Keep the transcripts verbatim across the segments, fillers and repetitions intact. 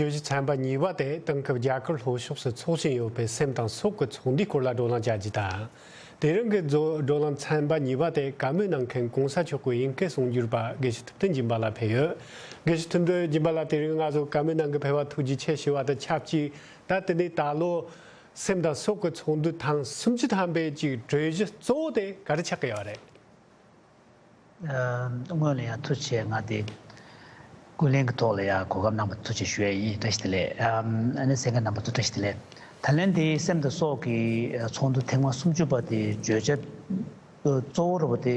བརྗོད་གཞི་ཚན་པ་གཉིས་པ་དེ་དེང་སྐབས་རྒྱ་གར་ལྷོ་ཕྱོགས་སུ་འཚོགས་བཞིན་ཡོད་པའི་སེམས་དང་སྲོག་གི་ཚོགས་འདུའི་སྐོར་ལ་བགྲོ་གླེང་བྱ་རྒྱུ་དང་། དེ་རིང་གི་བགྲོ་བགྲོ་གླེང་ཚན་པ་གཉིས་པ་དེ་བཀའ་མོལ་གནང་མཁན་གོང་ས་མཆོག་གི་དབྱིན་སྐད་གསུང་སྒྱུར་པ་དགེ་བཤེས་ཐུབ་བསྟན་སྦྱིན་པ་ལགས་ཕེབས་ཡོད། དགེ་བཤེས་ཐུབ་བསྟན་སྦྱིན་པ་ལགས། དེ་རིང་ང་ཚོ་བཀའ་མོལ་གནང་གི་ཕེབས་པ་ཐུགས་རྗེ་ཆེ་ཞུ་བ་དང་ཆབས་ཅིག་ད་དེ་ནས་ད་ལོ་སེམས་དང་སྲོག་གི་ཚོགས་འདུ་ཐེངས་སུམ་ཅུ་ཐམ་པའི་ཅིག་གྲོས་གཞི་གཙོ་བོ་དེ་ག་རེ་ཆགས་ཀྱི་ཡོད་རེད། ཨ། སྔོན་ལ་ཡང་ཐུགས་རྗེ་ཆེ། ང་དེ་ཀུན་གླེང་གི་ཐོག་ལ་ཡང་གོ་སྐབས་གནང་བ་ཐུགས་རྗེ་ཆེ་ཞུ་ཡ་ཡིན། བཀྲ་ཤིས་བདེ་ལེགས། ཨ་ནི་གསན་མཁན་རྣམ་པ་ཚོ་བཀྲ་ཤིས་བདེ་ལེགས། ད་ལན་དེ་སེམས་དང་སྲོག་གི་ཚོགས་འདུ་ཐེངས་མ་སུམ་ཅུ་པ་དེ་བརྗོད་བྱ་གཙོ་བོ་རུ་དེ།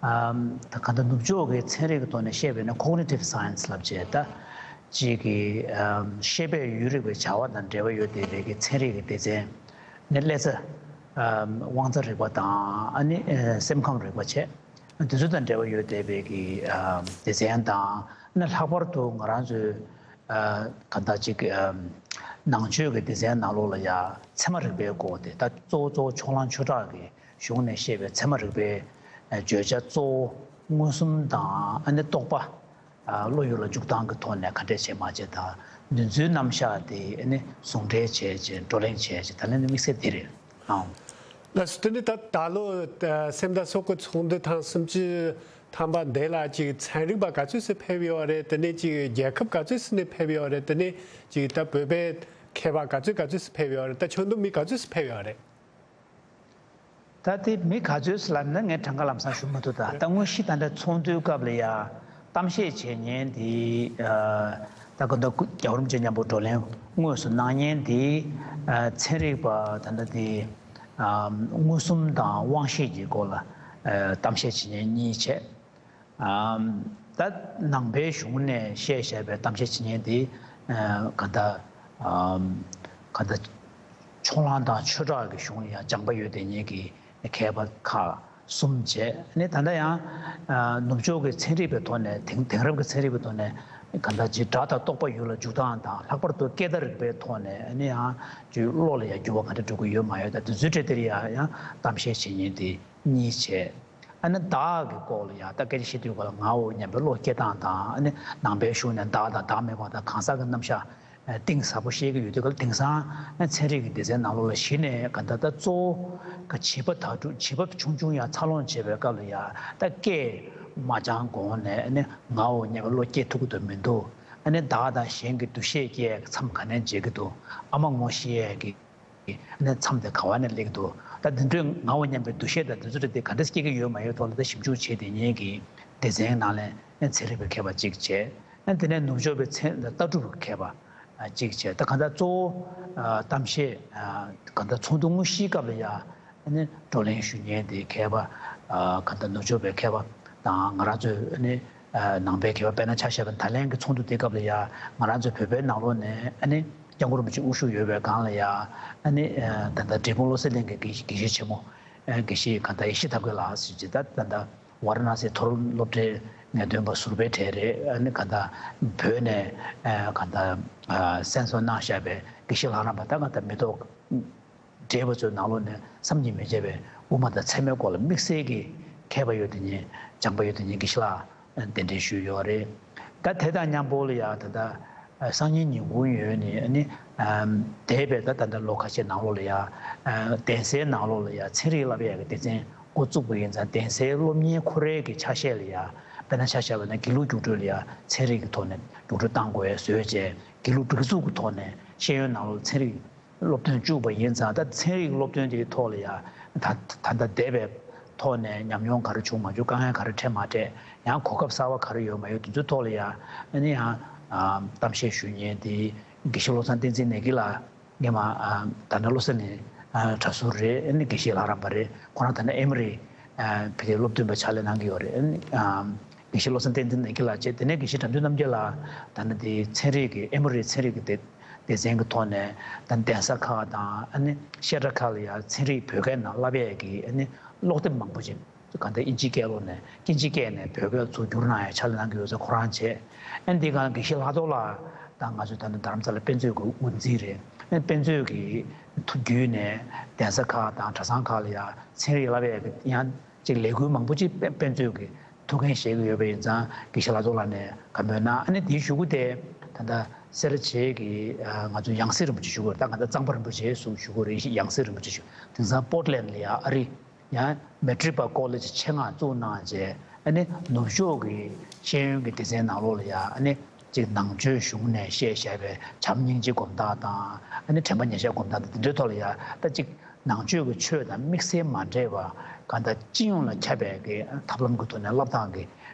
ཨ། ད་ག་ད་ནུབ་ཕྱོགས་ཀྱི་ཚན་རིག་གི་ཐོག་ནས་བཤད་པས་ན་cognitive science ལབ་བྱས། ད་ཅིག་གི་ཨ་ཤེས་པས་ཡུན་རིང་བའི་བྱ་བ་དང་འབྲེལ་བ་ཡོད་བསྡད་པའི་གི་ཚན་རིག་གི་སྡེ་ཚན་ནི་ཀླད་རྩ། ཨ། དབང་རྩ་རིག་པ་དང་ཨ་ནི་ཨ་སེམས་ཁམས་རིག་པ་བྱས། དེ་ཚོ་དང་འབྲེལ་བ་ཡོད་བསྡད་པའི་གི་ཨ་སྡེ་ཚན་དང་། ཨ་ནི་ལྷག་པར་དུ་ང་རང་ཚོའི་ཨ་ག་ད་ཅིག་ཨ་ནང་ཆོས་ཀྱི་སྡེ་ཚན་ནང་ལོགས་ལ་ཡ་ཚད་མ་རིག་པའི་སྐོར་དེ། ད་གཙོ་བོ་གཙོ་བོ་ཕྱོགས་གླང་ཆོས་གྲགས་ཀྱི་གཞུང་ནས་བཤད་པའི་ཚད་མ་རིག་པའི་ཨ་བརྗོད་བྱ་གཙོ་བོ་མངོན་སུམ་དང་ཨ་ནི་རྟོག་པ། ཨ་བློ་ཡུལ་ལ་འཇུག་སྟངས་ཀྱི་ཐོག་ནས་ག་འདྲས་བྱེད་མ་བྱེད་དང་། འདི་ཚོའི་རྣམ་གཞག་དེ་ཨ་ནི་ཟུང་འབྲེལ་བྱས་བྱས་བགྲོ་གླེང་བྱས་བྱས། ད་ལན་དེ་དམིགས་བསལ་འདི་རེད། ཨང་། ལགས་སོ། དེ་ནས་ད་ད་ལོ་ད་སེམས་དང་སྲོག་གི་ཚོགས་འདུ་ཐེངས་སུམ་ཅུ་ཐམ་པ་འདི་ལ་ཅིག་ཚན་རིག་པ་ག་ཚོད་ཙམ་ཕེབས་ཡོད་རེད། དེ་ནས་ཅིག་རྒྱལ་ཁབ་ག་ཚོད་ཙམ་ནས་ཕེབས་ཡོད་རེད། དེ་ནས་ཅིག་ད་བོད་པའི་མཁས་པ་ག་ཚོད་ག་ཚོད་ཙམ་ཕེབས་ཡོད་རེད། ད་ཆོས་དོན་མི་ག་ཚོད་ཙམ་ཕེབས་ཡོད་རེད། ད་དེ་མི་ག་ཚོད་ལབ་ན་ངས་གྲངས་ཀ་ལམ་སང་ཞུ་མ་ཐུབ། ད་ད་དངོས་གཞི་ད་ལྟ་ཚོགས་འདུའི་སྐབས་ལ་ཡ་གཏམ་བཤད་བྱེད་མཁན་དེ། ཨ་ད་ག་ད་རྒྱལ་བ་རིན་པོ་ཆེ་མཉམ་པོ་བགྲོ་གླེང་དངོས་སུ་གནང་མཁན་དེ། ཨ་ཚན་རིག་པ་ད་ལྟ་དེ་ཨ་མངོན་སུམ་དང་དབང་ཤེས་ཀྱི་སྐོར་ལ་ཨ་གཏམ་བཤད་བྱེད་མཁན་གཉིས་བྱས། ཨམ། ད་ནང་པའི་གཞུང་ནས་བཤད་བཞག་པའི་གཏམ་བཤད་བྱེད་མཁན་དེ། ཨ་ག་ད་ཨམ། ག་ད་ཕྱོགས་གླང་དང་ཆོས་གྲགས་ཀྱི་གཞུང་ལ་ཡང་སྦྱངས་པ་ཡོད་བསྡད་མཁན་གྱི་མཁས་པ་ཁག་གསུམ་བྱས། ཨ་ནི་ད་ལྟ་ཡང་ཨ་ནུབ་ཕྱོགས་ཀྱི་ཚན་རིག་པའི་ཐོག་ནས། དེང་དེང་རབས་ཀྱི་ཚན་རིག་པའི་ཐོག་ནས་ག་ད་ཅིག་སྒྲ་དང་རྟོག་པ་ཡུལ་ལ་འཇུག་སྟངས་དང་། ལྷག་པར་དུ་སྐད་བརྡ་རིག་པའི་ཐོག་ནས་ཨ་ནི་ཡང་ཅིག་བློ་ལ་ཡང་འགྱུར་བ་ག་འདྲ་འགྲོ་གི་ཡོད་མ་ཡོད་དང་། དེ་ཚོའི་གྲས་དེ་ལ་ཡང་ཡང་གཏམ་བཤད་བྱེད་མཁན་དེ་གཉིས་བྱས། ཨ་ནི་བདག་གི་སྐོར་ལ་ཡང་ད་སྐད་ཆ་བཤད་དུས་སྐབས་ལ་ངའོ་སྙམ་པའི་བློ་སྐྱེ་སྟངས་དང་། ཨ་ནི་ནང་པའི་གཞུང་ནས་བདག་དང་བདག་མེད་པ་དང་གང་ཟག་གི་རྣམ་གཞག་གཏིང་ཟབ་པོ་བཤད་ཀྱི་ཡོད་དུས་སྐབས་ལ། དེང་སང་ཚན་རིག་གི་སྡེ་ཚན་ནང་ལོགས་ལ་གཞི་ནས་ག་ད་ད་གཙོ་བོ་ག་བྱིས་པ་དག་སྒྲུབ། བྱིས་པ་ཆུང་ཆུང་ཡང་འཚར་ལོངས་བྱེད་པའི་སྐབས་ལ་ཡང་ད་སྐད་མ་སྦྱང་གོང་ནས་ཨ་ནི་ངའོ་སྙམ་པའི་བློ་སྐྱེ་ཐུབ་ཀྱི་འདུག་མི་འདུག་ཨ་ནི་བདག་དང་གཞན་གྱི་འདུ་ཤེས་སྐྱེ་ཡས་ཀྱི་མཚམས་ག་ནས་འབྱེད་ཀྱི་འདུག་ཨ་མ་ངོ་ཤེས་ཡས་ཀྱི་ནས་མཚམས་དེ་ག་བ་ནས་སླེབས་འདུག་ད་འདི་འདྲའི་ངའོ་སྙམ་པའི་འདུ་ཤེས་དང་འདི་ཚོ་རེ་དེ་ག་འདྲ་སྐྱེ་གི་ཡོད་མ་ཡོད་ཐོག་ལ་ད་ཞིབ་འཇུག་བྱེད་བསྡད་མཁན་གྱི་སྡེ་ཚན་ནང་ལ་ཚན་རིག་པའི་མཁས་པ་གཅིག་བྱས། དེ་ནས་ནུབ་ཕྱོགས་པའི་ཚན་ལྟ་གྲུབ་མཁས་པ་གཅིག་བྱས། ད་གང་ལྟར་གཙོ་བོ་གཏམ་བཤད་གང་ལྟར་ཚོགས་འདུ་དངོས་གཞིའི་སྐབས་ལ་ཡ་ནི་བགྲོ་གླེང་ཞུ་མཁན་དེ་མཁས་པ་གང་ལྟར་ནུབ་ཕྱོགས་པའི་མཁས་པ་དང་། ང་རང་ཚོའི་ནི། ནང་པའི་མཁས་པ། དཔེར་ན་ཆ་བཞག་པ་ན་ད་ལན་གྱི་ཚོགས་འདུ་དེ་སྐབས་ལ་ཡ་ང་རང་ཚོའི་བོད་པའི་ནང་ལོགས་ནས་ཨ་ནི་སྐྱབས་མགོན་རིན་པོ་ཆེ་དབུ་བཞུགས་ཡོད་པའི་སྒང་ལ་ཡ་ཨ་ནི་ད་ལྟ་འབྲས་སྤུངས་བློ་གསལ་གླིང་གི་དགེ་དགེ་བཤེས་ཆེན་མོ། དགེ་བཤེས་ག་ད་ཡེ་ཤེས་ཐབས་མཁས་ལགས་ཟེར་གྱི། ད་ད་ལྟ་ཝཱ་ར་ཎ་སིའི་མཐོ་རིམ་སློབ་གྲྭའི་ངེས་སྟོན་པ་ཟུར་པའི་གྲས་རེད། ཨ་ནི་ག་ད་བོད་ནས་ག་ད་གསན་སོང་གནང་བཞག་པའི་དགེ་བཤེས་ལྷ་རམས་པ། ད་ག་ད་མི་ཐོག་བགྲེས་པ་ཚོའི་ནང་ལོགས་ནས་བསམ་གྱིས་མི་ཁྱབ་པའི་དབུ་མ་དང་ཚད་མའི་སྐོར་ལ་དམིགས་བསལ་གྱི་མཁས་པ་ཡོད་དེ་ཉིད། སྦྱངས་པ་ཡོད་དེ་ཉིད་དགེ་བཤེས་ལགས་གདན་འདྲེན་ཞུས་ཡོད་རེད། ད་དེ་དང་མཉམ་པོ་ལ་ཡ་ད་ལྟ་སང་ཉིན་ཉིན་གུང་ཡོལ་ནས་ནི་འདས་པའི་ད་ད་ལྟ་ལོ་ཁ་ཤས་ནང་ལོགས་ལ་ཡ་གདན་སའི་ནང་ལོགས་ལ་ཡ་ཚན་རིག་བསླབ་ཡག་གི་སྡེ་ཚན་འགོ་བཙུགས་པ་ཡིན་ཙང་། གདན་སའི་སློབ་གཉེར་ཁོ་རའི་གི་ཆ་ཤས་ལ་ཡ། དཔེར་ན་ཆ་བཞག་པ་ན་དགེ་ལུགས་རྒྱུགས་སྤྲོད་ལ་ཡ་ཚན་རིག་གི་ཐོག་ནས་རྒྱུགས་སྤྲོད་གཏང་དགོས་བཟོས་བྱས། དགེ་ལུགས་སྒྲིག་འཛུགས་ཀྱི་ཐོག་ནས་ཤེས་ཡོན་ནང་ལོགས་ཚན་རིག་སློབ་ཐོན་བཅུག་པ་ཡིན་ཙང་། ད་ཚན་རིག་སློབ་ཐོན་དེའི་ཐོག་ལ་ཡ་ད་ད་ལྟ་འདས་པའི་ཐོག་ནས་ཉམས་མྱོང་ག་རེ་བྱུང་མ་བྱུང་། དཀའ་ངལ་ག་རེ་འཕྲད་མ་འཕྲད། ཡང་གོ་སྐབས་གསར་བ་ག་རེ་ཡོད་མ་ཡོད། དེ་ཚོའི་ཐོག་ལ་ཡ་ཨ་ནི་ཡང་གཏམ་བཤད་ཞུ་མཁན་དེ་དགེ་བཤེས་བློ་བཟང་བསྟན་འཛིན་ནེ་གི་ལགས། སྔོན་མ་ད་ལྟ་བློ་གསལ་གླིང་གྲྭ་ཟུར་རེད། ཨ་ནི་དགེ་བཤེས་ལྷ་རམས་པ་རེད། ཁོ་རང་ད་ལྟ་ཨེ་མོ་རི་ཕ་གིའི་སློབ་སྟོན་པ་ཕྱག་ལས་གནང་གི་ཡོད་རེད། ཨ་ནི་དགེ་བཤེས་བློ་བཟང་བསྟན་འཛིན་ནེ་གི་ལགས་བྱས། དེ་ནས་དགེ་བཤེས་དགྲ་འདུལ་རྣམ་རྒྱལ་ལགས། ད་ནི་དེ་ཚན་རིག་གི་ཨེ་མོ་རི་ཚན་རིག་གི་སྡེ་སྡེ་ཚན་གྱི་ཐོག་ནས་ད་གདན་ས་ཁག་དང་། ཨ་ནི་བཤད་གྲྭ་ཁག་ལ་ཡང་ཚན་རིག་བོད་སྐད་ནང་བསླབ་ཡས་ཀྱི་ཨ་ནི་ཀློག་དེབ་མང་པོ་ཅིག་གང་ལྟར་དབྱིན་ཇིའི་སྐད་ལོགས་ནས། དབྱིན་ཇིའི་སྐད་ནས་བོད་སྐད་ཚུར་བསྒྱུར་གནང་ཡ་ཕྱག་ལས་གནང་གི་ཡོད་ཙང་ཁོ་རང་བྱས། ཨ་ནི་འདི་ག་དགེ་བཤེས་ལྷག་རྡོར་ལགས་དང་། ང་ཚོའི་ད་ལྟ་རྡ་རམ་ས་ལ་དཔེ་མཛོད་ཀྱི་དབུ་འཛིན་རེད། ཨ་ནི་དཔེ་མཛོད་ཀྱི་ཐུགས་བརྒྱུད་ནས་གདན་ས་ཁག་དང་གྲྭ་ཚང་ཁག་ལ་ཡང་ཚན་རིག་བསླབ་ཡས་ཀྱི་ཡང་ཅིག་ལས་འགུལ་མང་པོ་ཅིག་དཔེ་དཔེ་མཛོད་ཀྱི་ཐུགས་འགན་བཞེས་ཀྱི་ཡོད་པ་ཡིན་ཙང་། དགེ་བཤེས་ལྷག་རྡོར་ལགས་ནས་བཀའ་མོལ་གནང་། ཨ་ནི་དེའི་གཞུག་གུ་དེ་ད་ལྟ་ སེ་ར་བྱེས་ཀྱི་ང་ཚོ་ཡང་སྲིད་རིན་པོ་ཆེ་ཞུ་དགོས་རེད། ད་ང་ཚོ་གཙང་པ་རིན་པོ་ཆེ་སུ་ཞུ་དགོས་རེད། ཡང་སྲིད་རིན་པོ་ཆེ་ཞུ། དེང་སང་པོར་ཊི་ལེན་ཌི་ལ་ཡ་ཨ་རི་ཡང་མེ་ཊི་རི་པ་ཀོ་ལེ་ཇི་ཆེད་མངགས་བཙུགས་གནང་རྗེས་ཨ་ནི་ནུབ་ཕྱོགས་ཀྱི་ཤེས་ཡོན་གྱི་སྡེ་ཚན་ནང་ལོགས་ལ་ཡ་ཨ་ནི་ཅིག་ནང་ཆོས་གཞུང་ནས་བཤད་བཞག་པའི་བྱམས་སྙིང་རྗེ་སྒོམ་ཐབས་དང་ཨ་ནི་དྲན་པ་ཉེར་བཞག་སྒོམ་ཐབས་དང་དེ་འདྲའི་ཐོག་ལ་ཡ་ད་ཅིག་ནང་ཆོས་ཀྱི་ཆོས་དང་དམིགས་བསལ་མ་འདྲེས་པ་གང་ལྟར་སྤྱི་ཡོངས་ལ་ཁྱབ་པའི་གི་ཐབས་ལམ་གྱི་ཐོག་ནས་བསླབ་སྟངས་ཀྱི་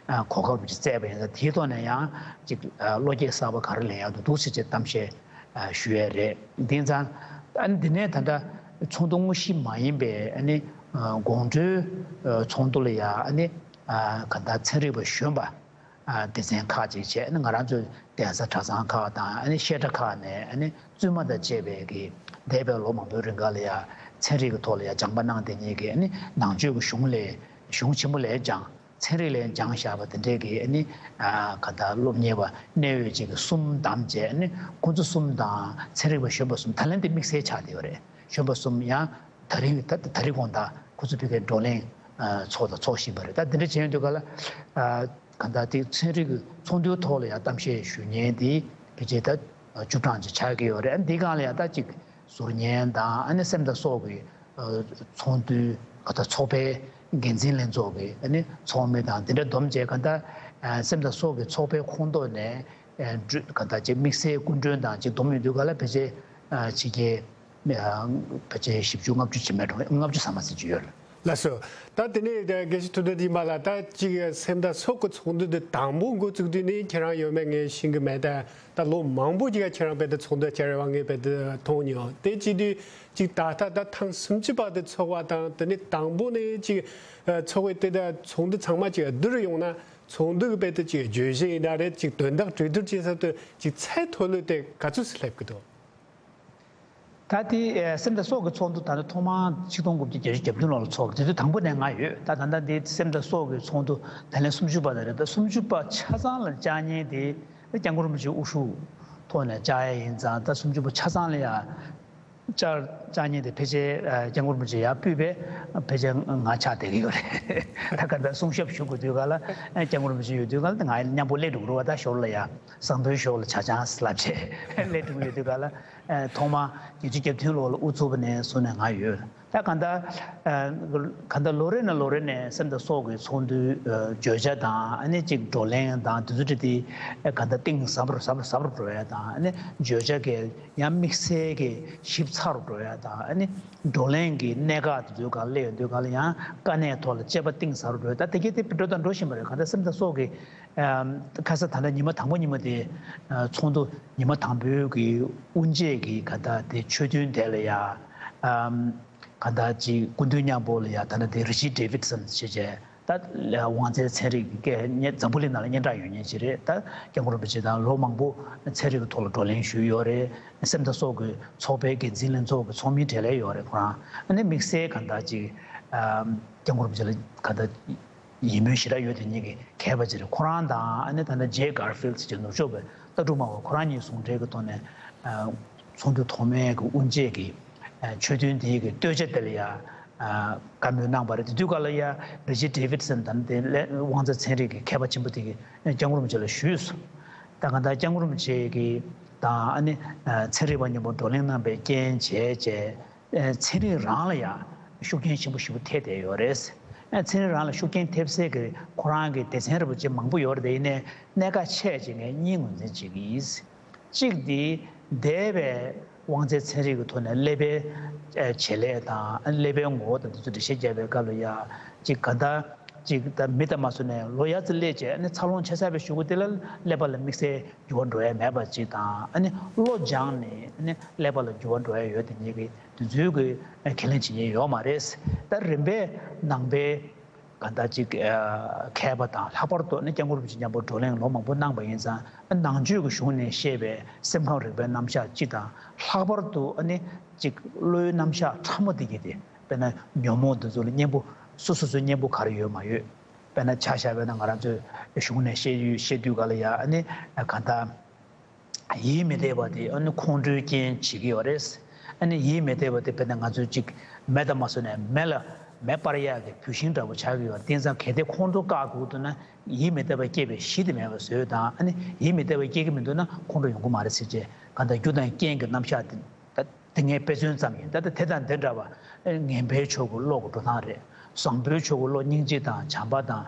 གོ་སྐབས་ཅིག་བསྩལ་བ་ཡིན་ཙང་དེའི་ཐོག་ནས་ཡང་ཅིག་བློ་སྐྱེད་གསར་པ་ག་རེ་ལེན་ཡག་འདུག་འདུག་ཟེར་བྱས་གཏམ་བཤད་ཞུ་ཡས་རེད། དེང་སང་ཨ་ནི་འདི་ནས་ད་ལྟ་ཚོགས་འདུ་དངོས་གཞི་མ་ཡིན་པའི་ཨ་ནི་དགོང་དྲོའི་ཚོགས་འདུ་ལ་ཡ་ཨ་ནི་གང་ལྟར་ཚན་རིག་པ་གཞོན་པ་སྡེ་ཚན་ཁག་ཅིག་བྱས་ཨ་ནི་ང་རང་ཚོའི་གདན་ས་གྲྭ་ཚང་ཁག་དང་ཨ་ནི་བཤད་གྲྭ་ཁག་ནས་ཨ་ནི་བཙུན་མ་དང་བཅས་པའི་གི་འདས་པའི་ལོ་མང་པོའི་རིང་ག་ལ་ཡ་ཚན་རིག་གི་ཐོག་ལ་ཡ་སྦྱངས་པ་གནང་བསྡད་མཁན་གྱི་ཨ་ནི་ནང་ཆོས་ཀྱི་གཞུང་ལས་གཞུང་ཆེན་པོ་ལས་སྦྱངས། ཚན་རིག་ལས་སྦྱངས་བཞག་པ་དེ་འདྲས་ཀྱི་ཨ་ནི་ག་ད་སློབ་གཉེར་བ་གནད་ཡོད་ཅིག་གསུམ་བདམས་བྱས་ཨ་ནི་ཁོང་ཚོ་གསུམ་དང་ཚན་རིག་པ་གཞོན་པ་གསུམ། ད་ལན་དེ་དམིགས་བསལ་ཆགས་བསྡད་ཡོད་རེད། གཞོན་པ་གསུམ་ཡང་ད་རིང་ད་ད་རིང་དགོང་དག་ཁོ་ཚོ་ཕ་གིར་བགྲོ་གླེང་ཚོགས་དང་ཚོགས་བཞིན་པ་རེད། ད་དེ་འདྲ་བྱས་ཡོང་དུས་ག་ལ་ག་ད་དེ་ཚན་རིག་གི་ཚོགས་འདུའི་ཐོག་ལ་ཡང་གཏམ་བཤད་ཞུ་མཁན་དེ་ཕལ་ཆེར་ད་བཅུ་གྲངས་ཅིག་ཆགས་ཀྱི་ཡོད་རེད། ཨ་ནི་འདི་སྒང་ལ་ཡང་ད་ཅིག་ཟུར་ཉན་དང་ཨ་ནི་སེམས་དང་སྲོག་གི་ཚོགས་འདུའི་ག་ད་ཚོགས་པའི་འགན་འཛིན་ལྷན་ཚོགས་ཀྱི་ཨ་ནི་ཚོགས་མི་དང་དེ་འདྲ་བསྡོམས་བྱས་ག་ད་སེམས་དང་སྲོག་གི་ཚོགས་པའི་ཁོངས་གཏོགས་ནས་ག་ད་ཅིག་དམིགས་བསལ་སྐུ་མགྲོན་དང་ཅིག་བསྡོམས་ཡོང་དུས་ག་ལ་ཕལ་ཆེར་ཕྱི་རྒྱལ་ཕལ་ཆེར་བཞི་བཅུ་ལྔ་བཅུ་ཅིག་མེད་འགྲོ། ལྔ་བཅུ་ཙམ་མ་ཟིན་ཅིག་ཡོད་རེད། ལགས་སོ། ད་དེ་ནས་དགེ་བཤེས་ཐུབ་བསྟན་སྦྱིན་པ་ལགས། ད་ཅིག་སེམས་དང་སྲོག་གི་ཚོགས་འདུ་འདི་དང་པོ་འགོ་བཙུགས་དུས་ནས་ཁྱེད་རང་ཡོད་མེད་ངས་ཤེས་ཀྱི་མེད། ད་ད་ལོ་མང་པོ་ཅིག་ཁྱེད་རང་དཔེ་དེ་ཚོགས་འདུ་བཅར་བ་ངས་དཔེ་དེ་མཐོང་མྱོང་། དེ་བྱེད་དུས་ཅིག་ད་ལྟ་ད་ཐེངས་སུམ་ཅུ་པ་དེ་ཚོགས་པ་དང་དེ་ནས་དང་པོ་ནས་ཅིག་ཚོགས་པའི་དེ་ད་ཚོགས་འདུ་ཚང་མ་ཅིག་བསྡུར་ཡོང་ན་ཚོགས་འདུ་གི་དཔེ་དེ་ཅིག་བརྗོད་གཞི་ཡིན་ན་རེད། ཅིག་དོན་དག་གྲོས་བསྡུར་བྱེད་ས་དེ་ཅིག་ཚད་མཐོ་ལོས་དེ་ག་ཚོད་སླེབས་ཀྱི་འདུག་ད་དེ་སེམས་དང་སྲོག་གི་ཚོགས་འདུ་ད་ནི་ཐོག་མར་ཆིག་སྟོང་དགུ་བརྒྱ་བརྒྱད་ཅུ་གྱ་བདུན་ལོ་ལ་ཚོགས། དེ་དུས་དང་པོ་ནས་ང་ཡོད། ད་ད་ལྟ་འདི་སེམས་དང་སྲོག་གི་ཚོགས་འདུ་ད་ལན་སུམ་ཅུ་པ་དེ་རེད། ད་སུམ་ཅུ་པ་ཆ་ཚང་ལ་བཅར་མཁན་དེ་སྐྱབས་མགོན་རིན་པོ་ཆེའི་དབུ་བཞུགས་ཐོག་ནས་བཅར་ཡ་ཡིན་ཙང་ད་སུམ་ཅུ་པ་ཆ་ཚང་ལ་ཡ་བཅར་བཅར་མཁན་དེ་ཕལ་ཆེར་སྐྱབས་མགོན་རིན་པོ་ཆེ་ཡར་སྤུད་པས་ཕལ་ཆེར་ང་ཆགས་བསྡད་ཀྱི་ཡོད་རེད། ད་ག་འདྲ་གསུང་ཞབས་ཞུ་དགོས་དུས་ག་ལ་སྐྱབས་མགོན་རིན་པོ་ཆེ་ཡོད་དུས་ག་ལ་ང་མཉམ་པོ་སླེབས་འགྲོ་གི་རེད་བ། ད་ཞོར་ལ་ཡ་བཟང་པོའི་ཞོར་ལ་ཇ་ཆང་ལབ་བྱས་སླེབས་འགྲོ་གི་ཡོད་དུས་ག་ལ། ཐོག་མ་བརྒྱད་ཅུ་གྱ་བདུན་ལོ་ལ་དབུ་ཚུགས་པ་ནས་བཟུང་ནས་ང་ཡོད། ད་གང་ལྟར་གང་ལྟར་ལོ་རེ་ནས་ལོ་རེ་ནས་སེམས་དང་སྲོག་གི་ཚོགས་འདུའི་བརྗོད་བྱ་དང་ཨ་ནི་གཅིག་བགྲོ་གླེང་དང་དེ་ཚོ་འདྲ་དེ་གང་ལྟར་གཏིང་ཟབ་རུ་ཟབ་རུ་ཟབ་རུ་འགྲོ་ཡ་དང་ཨ་ནི་བརྗོད་བྱ་གི་ཡང་དམིགས་བསལ་གྱི་ཞིབ་ཚགས་རུ་འགྲོ་ཡ་དང་ཨ་ནི་བགྲོ་གླེང་གི་གནད་འགག་དེ་ཚོའི་སྒང་སླེབས་ཡོང་དུས་སྒང་ལ་ཡང་དཀའ་གནད་ཐོག་ལ་དཔྱད་པ་གཏིང་ཟབ་རུ་འགྲོ་ཡ། ད་དེ་གས་དེ་འགྲོ་དང་འགྲོ་བཞིན་པ་རེད། གང་ལྟར་སེམས་དང་སྲོག་གི་ཁ་ས་ད་ལྟ་ཉི་མ་དང་པོ་ཉི་མ་དེ་ཚོགས་འདུ་ཉི་མ་དང་པོའི་གི་དབུ་འབྱེད་ཀྱི་ག་ད་དེ་ཆོས་ཐུན་དེ་ལ་ཡ་ག་ད་ཅིག་སྐུ་མདུན་མཉམ་པོ་ལ་ཡ་ད་ལྟ་དེ་རི་ཆར་ཌེ་ཝིད་སན་ཞེས་བྱས་ད་དབང་རྩའི་ཚན་རིག་གི་སྐད་འཛམ་བུ་གླིང་ནང་ལ་སྙན་གྲགས་ཡོད་མཁན་ཅིག་རེད། ད་སྐྱབས་མགོན་རིན་པོ་ཆེ་དང་ལོ་མང་པོ་ཚན་རིག་གི་ཐོག་ལ་བགྲོ་གླེང་ཞུས་ཡོད་རེད། སེམས་དང་སྲོག་གི་ཚོགས་པའི་འགན་འཛིན་ལྷན་ཚོགས་ཀྱི་ཚོགས་མི་གྲས་ལ་ཡོད་རེད་ཁོ་རང་། ཨ་ནི་དམིགས་བསལ་ག་ད་ཅིག་སྐྱབས་མགོན་རིན་པོ་ཆེ་ལ་ག་ད། ཡིད་སྨོན་ཞེ་དྲག་ཡོད་དེ་ཉིད་ཀྱི་མཁས་པ་ཅིག་རེད། ཁོ་རང་དང་ཨ་ནི་ད་ལྟ་ཇེ་གྷར་ཕིལ་ཌི་ཅེས་ནུབ་ཕྱོགས་པའི་ལྟ་གྲུབ་སྨྲ་བ་ཁོ་རང་གཉིས་ཟུང་འབྲེལ་གྱི་ཐོག་ནས་ཚོགས་འདུ་ཐོག་མའི་གི་དབུ་འབྱེད་ཀྱི་ཆོས་ཐུན་དེའི་གི་སྟོད་ཆ་དེ་ལ་ཡ་བཀའ་མོལ་གནང་བ་རེད། དེ་དུས་སྐབས་ལ་ཡ་རི་ཆར་ཌེ་ཝིད་སན་དང་དེ་དབང་རྩ་ཚན་རིག་གི་མཁས་པ་ཆེན་པོ་དེ་གིས་སྐྱབས་མགོན་རིན་པོ་ཆེ་ལ་ཞུས་སོང་། ད་གང་ལྟར་སྐྱབས་མགོན་རིན་པོ་ཆེ་གིས་དང་ཨ་ནི་ཚན་རིག་པ་མཉམ་པོ་བགྲོ་གླེང་གནང་པའི་རྐྱེན་བྱས་བྱས། ཚན་རིག་རང་ལ་ཡང་ཤུགས་རྐྱེན་ཆེན་པོ་ཞེ་པོ་ཐེབས་བསྡད་ཡོད་རེད། ཚན་རིག་རང་ལ་ཤུགས་རྐྱེན་ཐེབས་སའི་གི་ཁོ་རང་གི་སྡེ་ཚན་རིན་པོ་ཆེ་མང་པོ་ཡོད་རེད། དེ་ཡིན་ནའི་གནད་འགག་ཆེ་ཅིག་ངས་གཉིས་ངོས་འཛིན་བྱེད་ཀྱི་ཡིན། གཅིག་འདི་འདས་པའི་དབང་རྩའི་ཚན་རིག་གི་ཐོག་ནས་ཀླད་པའི་བྱེད་ལས་དང་ཀླད་པའི་ངོ་བོ་དང་འདི་ཚོ་འགྲེལ་བཤད་བརྒྱབ་པའི་སྐབས་ལ་ཡང་གཅིག་ག་ད་གཅིག་ད་མི་ལྟ་མ་སོང་ནས་ལོ་ཡར་ཙམ་སླེབས་བྱས་ནས་འཚར་ལོངས་ཆེ་ས་བའི་གཞུག་གུ་དེ་ལ་ཀླད་པ་ལ་དམིགས་བསལ་འགྱུར་བ་འགྲོ་ཡ་མེད་པ་ཅིག་དང་། ཨ་ནི་བློ་སྦྱངས་ནས་ཨ་ནི་ཀླད་པ་ལ་འགྱུར་བ་འགྲོ་ཡ་ཡོད་དེ་ཉིད་ཀྱི་དེ་ཚོའི་གི་ཁས་ལེན་བྱེད་མཁན་ཡོད་མ་རེད། ད་རིམ་པས་ནང་པའི་གང་ལྟར་ཅིག་མཁས་པ་དང་ལྷག་པར་དུ་ཨ་ནི་སྐྱབས་མགོན་རིན་པོ་ཆེ་མཉམ་པོ་བགྲོ་གླེང་ལོ་མང་པོ་གནང་པ་ཡིན་ཙང་། ནང་ཆོས་ཀྱི་གཞུང་ནས་བཤད་པའི་སེམས་ཁམས་རིག་པའི་རྣམ་གཞག་སྤྱི་དང་། ལྷག་པར་དུ་ཨ་ནི་ཅིག་བློའི་རྣམ་གཞག་ཕྲ་མོ་དེ་གྱད་དེ་དཔེར་ན་ཉོན་མོངས་དེ་ཚོ་ལ་གཉེན་པོ་སོ་སོ་སོའི་གཉེན་པོ་ག་རེ་ཡོད་མ་ཡོད། དཔེར་ན་ཆ་བཞག་པ་ན་ང་རང་ཚོའི་གཞུང་ནས་བཤད་ཡུལ་བཤད་དུས་ག་ལ་ཡ་ཨ་ནི་གང་ལྟར་ཡིད་མི་བདེ་བ་དེ་ཨ་ནི་ཁོང་ཁྲོའི་རྐྱེན་བྱེད་ཀྱི་ཡོད་རེད། ཨ་ནི་ཡིད་མི་བདེ་བ་དེ་དཔེར་ན་ང་ཚོས་ཅིག་མེ་དང་མ་སོ་ནས་མེ་ལ་ མེ་སྤར་ཡག་གི་བུད་ཤིང་འདྲ་པོ་ཆགས་ཀྱི་ཡོད་རེད། དེང་སང་གལ་ཏེ་ཁོང་ཁྲོ་བཀག་དགོས་འདུག་ན་ཡིད་མི་བདེ་བ་སྐྱེས་པའི་གཞི་དེ་མེད་པ་བཟོས་དང་། ཨ་ནི་ཡིད་མི་བདེ་བ་སྐྱེ་གི་མི་འདུག་ན་ཁོང་ཁྲོ་ཡོང་གི་མ་རེད་ཟེར་བྱས། གང་ལྟར་རྒྱུ་དང་རྐྱེན་གྱི་རྣམ་གཞག་དེ། ད་དེ་ངས་དཔེ་མཚོན་ཙམ་ཡིན། ད་ལྟ་དེ་དང་དེ་འདྲ་བ་ངན་པའི་ཕྱོགས་ཀྱི་བློ་གི་འགྲོ་སྟངས་རེད། བཟང་པོའི་ཕྱོགས་ཀྱི་བློ་སྙིང་རྗེ་དང་བྱམས་པ་དང་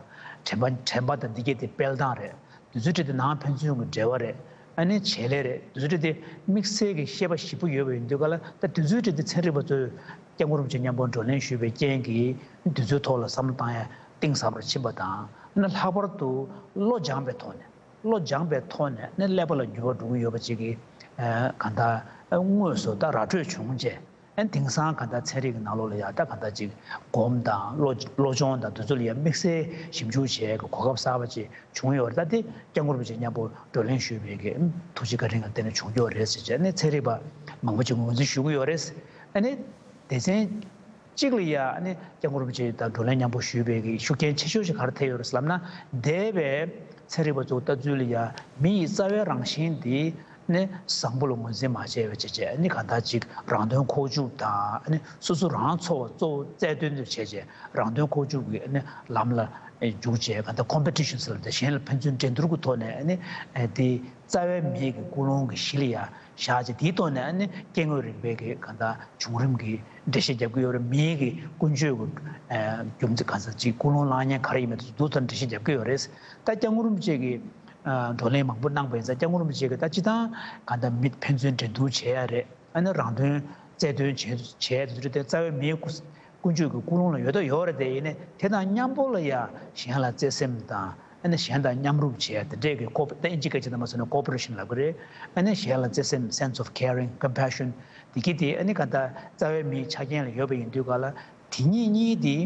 དྲན་པ། དྲན་པ་དང་འདི་གྱད་དེ་སྤེལ་སྟངས་རེད། དེ་ཚོའི་གྲས་དེ་ནང་ཕན་ཚུན་གྱི་འབྲེལ་བ་རེད། ཨ་ནི་བྱེད་ལས་རེད། དེ་ཚོའི་གྲས་དེ་དམིགས་བསལ་གྱི་ཤེས་པ་ཞིབ་པོ་ཡོད་པ་ཡིན་དུས་ག་ལ། ད་དེ་ཚོའི་གྲས་དེ་ཚན་རིག་པ་ཚོས་སྐྱབས་མགོན་རིན་པོ་ཆེ་མཉམ་པོ་བགྲོ་གླེང་ཞུས་པའི་རྐྱེན་གྱིས་དེ་ཚོའི་ཐོག་ལ་བསམ་བློ་བཏང་ཡ་གཏིང་ཟབ་རུ་ཕྱིན་པ་དང་། ཨ་ནི་ལྷག་པར་དུ་བློ་སྦྱངས་པའི་ཐོག་ནས། བློ་སྦྱངས་པའི་ཐོག་ནས་ནི་ཀླད་པ་ལ་འགྱུར་བ་འགྲོ་གི་ཡོད་པ་ཅིག་གི་གང་ལྟར་དངོས་སུ་ད་ར་སྤྲོད་བྱུང་རྗེས། ཨ་ནི་དེང་སང་གང་ལྟར་ཚན་རིག་གི་ནང་ལོགས་ལ་ཡ་ད་གང་ལྟར་ཅིག་སྒོམ་དང་བློ་བློ་སྦྱོང་དང་དེ་ཚོ་ལ་ཡ་དམིགས་བསལ་ཞིབ་འཇུག་བྱེད་ཀྱི་གོ་སྐབས་གསར་པ་ཅིག་བྱུང་ཡོད་རེད། ད་དེ་སྐྱབས་མགོན་རིན་པོ་ཆེ་མཉམ་པོ་བགྲོ་གླེང་ཞུས་པའི་གི་ཐུགས་རྗེ་བཀའ་དྲིན་ལ་བརྟེན་ནས་བྱུང་ཡོད་རེད་ཟེར་བྱས་ནས་ཚན་རིག་པ་མང་པོ་ཅིག་ངོས་འཛིན་ཞུ་གི་ཡོད་རེད། ཨ་ནི་སྡེ་ཚན་གཅིག་ལ་ཡ་ཨ་ནི་སྐྱབས་མགོན་རིན་པོ་ཆེ་དང་བགྲོ་གླེང་མཉམ་པོ་ཞུས་པའི་གི་ཤུགས་རྐྱེན་ཆེ་ཤོས་ཤིག་ག་རེ་ཐེབས་ཡོད་རེད་ཟེར་ལབ་ན། འདས་པའི་ཚན་རིག་པ་ཚོའི་ལྟ་ཚུལ་ལ་ཡ་མི་ཡི་རྩ་བའི་རང་བཞིན་འདི་ནི་བཟང་པོ་ལ་ངོས་འཛིན་མ་བྱས་པ་བྱས་བྱས། ཨ་ནི་གང་ལྟར་ཅིག་རང་དོན་ཁོག་བཅུག་དང་། ཨ་ནི་སོ་སོ་རང་འཚོ་བ་གཙོ་བོ་རྩལ་འདོན་དུ་བྱས་བྱས་རང་དོན་ཁོག་བཅུག་གི་ཨ་ནི་ལམ་ལ་འཇུག་བྱས། གང་ལྟར་ཀོམ་པི་ཊི་ཤན་ཟེར་ལབ་དེ་གཞན་ལ་ཕན་ཚུན་འགྲན་བསྡུར་གྱི་ཐོག་ནས། ཨ་ནི་དེ་རྩ་བའི་མི་ཡི་ཀུན་སློང་གི་གཞི་ལ་ཡ་བཞག་བྱས། དེའི་ཐོག་ནས་ཨ་ནི་སྐྱེ་དངོས་རིག་པའི་གི་གང་ལྟར་བྱུང་རིམ་གྱི་འགྲེལ་བཤད་རྒྱབ་ཀྱི་ཡོད་རེད། མི་ཡི་གི་ཀུན་སྤྱོད་ཀྱི་རྒྱུ་མཚན་གང་ཟག་ཅིག་ཀུན་སློང་ལངས་མཁན་ག་རེ་ཡིན་མིན་དེ་ཚོ་ཏོག་ཙམ་འགྲེལ་བཤད་རྒྱབ་ཀྱི་ཡོད་རེད། ད་སྐྱབས་མགོན་རིན་པོ་ཆེ་གིས་བགྲོ་གླེང་མང་པོ་གནང་པ་ཡིན་ཙང་། སྐྱབས་མགོན་རིན་པོ་ཆེ་གིས་ད་སྤྱིར་བཏང་གང་ལྟར་མི་ཕན་ཚུན་འགྲན་བསྡུར་བྱེད་ཡ་རེད། ཨ་ནི་རང་དོན་རྩལ་འདོན་བྱེད་བྱེད་དེ་ཚོ་དེ་རྩ་བའི་མིའི་ཀུན་ཀུན་སྤྱོད་ཀྱི་ཀུན་སློང་ལ་ཡོད་དོ་ཡོད་རེད། དེ་ཡིན་ནའི་དེ་དང་མཉམ་པོ་ལ་ཡ་གཞན་ལ་བརྩེ་སེམས་དང་། ཨ་ནི་གཞན་དང་མཉམ་རུབ་བྱེད་ཡ་དེ་འདྲས་ཀྱི་ཀོ་ད་ཨིན་ཇི་སྐད་ཆ་དུ་མ་སོང་ན་ཀོ་པ་རེ་ཤན་ལབ་ཀྱི་རེད། ཨ་ནི་གཞན་ལ་བརྩེ་སེམས། Sense of caring, compassion། དེ་གི་དེ་ཨ་ནི་ག་ད་རྩ་བའི་མིའི་ཆ་རྐྱེན་ལ་ཡོད་པ་ཡིན་དུས་ག་ལ། དེ་གཉིས་གཉིས་དེ་